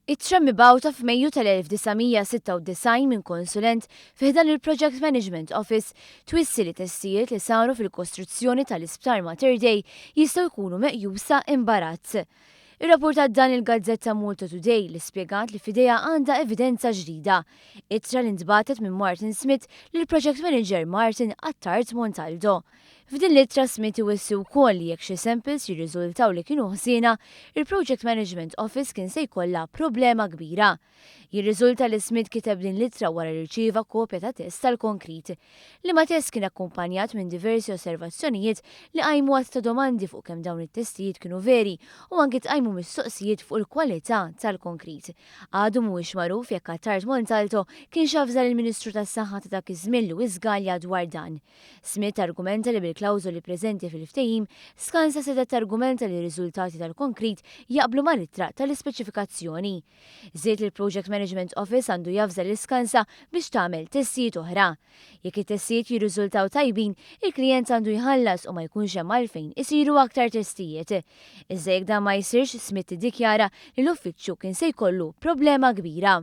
Ittra mibgħuta f'Mejju tal-1996 minn konsulent fi ħdan il-Project Management Office twissi li testijiet li saru fil-kostruzzjoni tal-Isptar Mater Dei jistgħu jkunu meqjusa imbarazz. Irrapportat dan il-gazzetta Malta Today li spjegat li f'idejha għandha evidenza ġdida. Ittra li ntbagħtet minn Martin Smith lill-Project Manager Martin Attard Montaldo. F'din l-ittra Smith iwissi wkoll li jekk xi samples jirriżultaw li kienu ħżiena, il-Project Management Office kien se jkollha problema kbira. Jirriżulta li Smith kiteb din l-ittra wara li rċieva kopja ta' test tal-konkrit. Liema test kien akkumpanjat minn diversi osservazzjonijiet li qajmu għadd ta' domandi fuq kemm dawn it-testijiet kienu veri u anki tqajmu mistoqsijiet fuq il-kwalità tal-konkrit. Għadu mhuwiex magħruf jekk Attard Montalto kienx avża lill-Ministru tas-Saħħa ta' dak iż-żmien Louis Galea dwar dan. Smith argumenta li bil-klawżoli preżenti fil-ftehim, Skanska setgħet targumenta li r-riżultati tal-konkrit jaqblu mal-ittra tal-ispeċifikazzjoni. Żied li l-Project Management Office għandu javża lil Skanska biex tagħmel testijiet oħra. Jekk it-testijiet jirriżultaw tajbin, il-klijent għandu jħallas u ma jkunx hemm għalfejn isiru aktar testijiet. Iżda jekk dan ma jsirx, Smith iddikjara li l-uffiċċju kien se jkollu problema kbira.